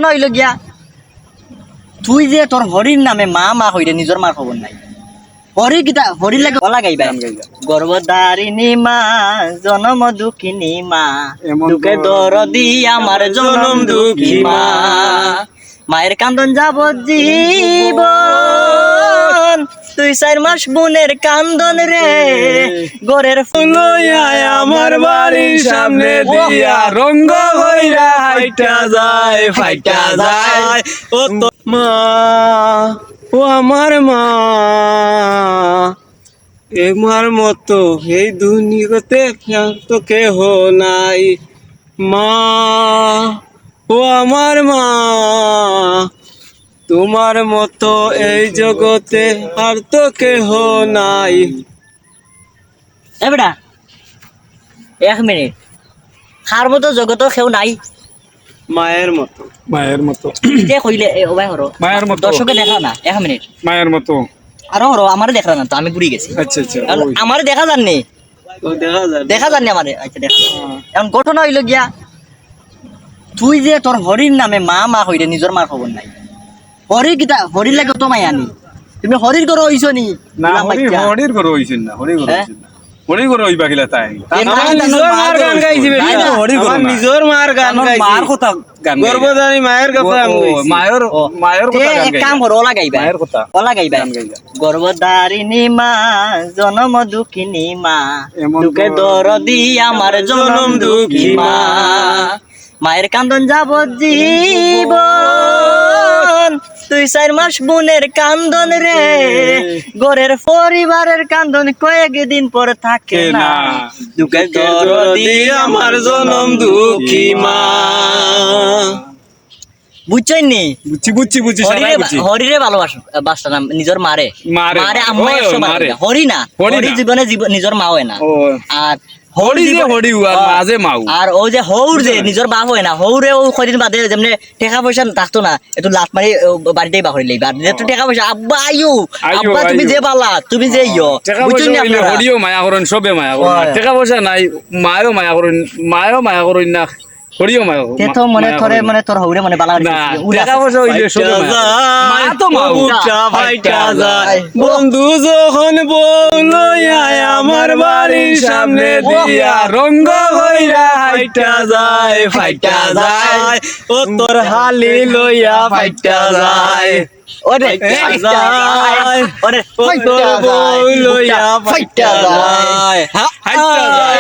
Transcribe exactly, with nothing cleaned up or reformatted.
না অইলো গিয়া, তুই যে তোর হরির নামে মা মা কইরে, নিজর মার খবর নাই। হরি কিতা, হরির লাগি অলা গাইবা। গান গাইবা। গর্ভধারিণী মা, জনম দুঃখিনী মা, এমন দুঃখে দরদি আমার জনম দুঃখী মা। মায়ের কান্দন যাবজ্জীবন, দুই চাইর মাস বোনের কান্দন রে, ঘরের লইয়া আমার বাড়ির সামনে দিয়া রঙ্গ কইরা ফাইটা যায়, ফাইটা যায়। ও তো মা, ও আমার মা, এমার মতো এই দুনিয়াতে আর তো কেহ নাই। মা, ও আমার মা, তোমার মতো এই জগতে আর তো কেহ নাই। এ বেটা, এক মিনিট, কার মতো জগতো কেউ নাই? মায়ের মতো। মায়ের মতো। ইতে কইলে, এ, ও ভাই হরো। মায়ের মতো। দর্শকে দেখা না, এক মিনিট। মায়ের মতো। আরো হরো, আমারে দেখরা না তো, আমি ঘুরি গেছি। আচ্ছা, আচ্ছা, কারণ ওই। আমারে দেখা যাননি। ও, দেখা যার। দেখা যাননি আমারে, আচ্ছা, দেখা যার। হ্যাঁ। এখন ঘটনা অইলো গিয়া, তুই যে তোর হরির নামে মা মা কইরে, নিজর মার খবর নাই। হরি কিতা, হরির লাগি তো মায়া নি। তুমি হরির ঘরো অইছো নি? না, গোলাম হরি, বাচ্চা। হরির ঘরো অইছইন না, হরির ঘরো হ্যাঁ? অইছইন না। হরির ঘরো অইবা কিলা তাই? এ আমার নিজর মার গান গাইছি বেটা। না, না, হরির ঘরো আমার না। নিজর মার গান আমার গাইছি। মার কথা গান গাইছি। গর্ভধারী মায়ের কথা ও, আমি ও, গাইছি। মায়ের, ও। মায়ের কথা তে গান এক গাইবা। কাম করো, অলা গাইবা। মায়ের কথা। অলা গাইবা। গান গাইবা। গর্ভধারিণী মা, জনম দুঃখিনী মা, এমন দুঃখে দরদি দরদি আমার আমার জনম জনম দুঃখী দুঃখী মা। মা। মায়ের কান্দন যাবজ্জীবন, দুই চাইর মাস বোনের কান্দন রে, ঘরের পরিবারের কান্দন কয়েকদিন পর থাকে না। না। দুঃখের দুঃখের দরদি দরদি আমার আমার জনম জনম দুঃখী দুঃখী মা। মা। বুঝছইন নি? বুঝছি, বুঝছি, বুঝছি, সারাই হরিরে বা-, বুঝছি। হরিরে ভালোবাস-, বাসতাম, নিজর মারে। মারে, মারে, আম্মা ওই, একশো ওই, বার মারে। কইরা। হরি না। হরি হরি না। জীবনে জীব-, নিজর মা অয় না। ও। আর হরি যে জীবনে হরি, ও আর ও। মা যে মাউ। আর ও যে হউর যে বুঝছো না? নিজর বাপ অয় না, হউরে ও কয়দিন বাদে যেমনে টেকা পয়সা থাকতো না, একটু লাত মারি, ও, বাড়িতেই বাহরি লইবা। আর যেহেতু ও। টেকা পয়সা, আব্বা আইও, আইও, আব্বা তুমি আইও। যে বালা, তুমি যে ইয়ো। টেকা বুঝছইন পয়সা নি অইলে আপনারা? হরিও মায়া করইন, সবে মায়া করইন। আর ওই। টেকা পয়সা নাই, মায়ও মায়া করইন, মায়ও মায়া করইন না। হরিও মায়া, তে তো মা-, মনে মায়া তোরে, করইন। মনে তোর হউরে মনে বালা না, লাগছে। উড়া টেকা আছে। পয়সা অইলে সবে মায়া করইন। যায়, মায়া তো মায়া। বুকটা ফাইটা যায়। বন্ধু যখন বউ লইয়া আমার বাড়ির সামনে দিয়া রঙ্গ কইরা ফাইটা যায়, ফাইটা যায়। ও তোর হালি লইয়া ফাইটা যায়। ওরে, ফাইটা যায়। ওরে, ও তোর ফাইটা বউ যায়। লইয়া ফাইটা ফাইটা যায়। যায়। হ্যাঁ? ফাইটা যায়।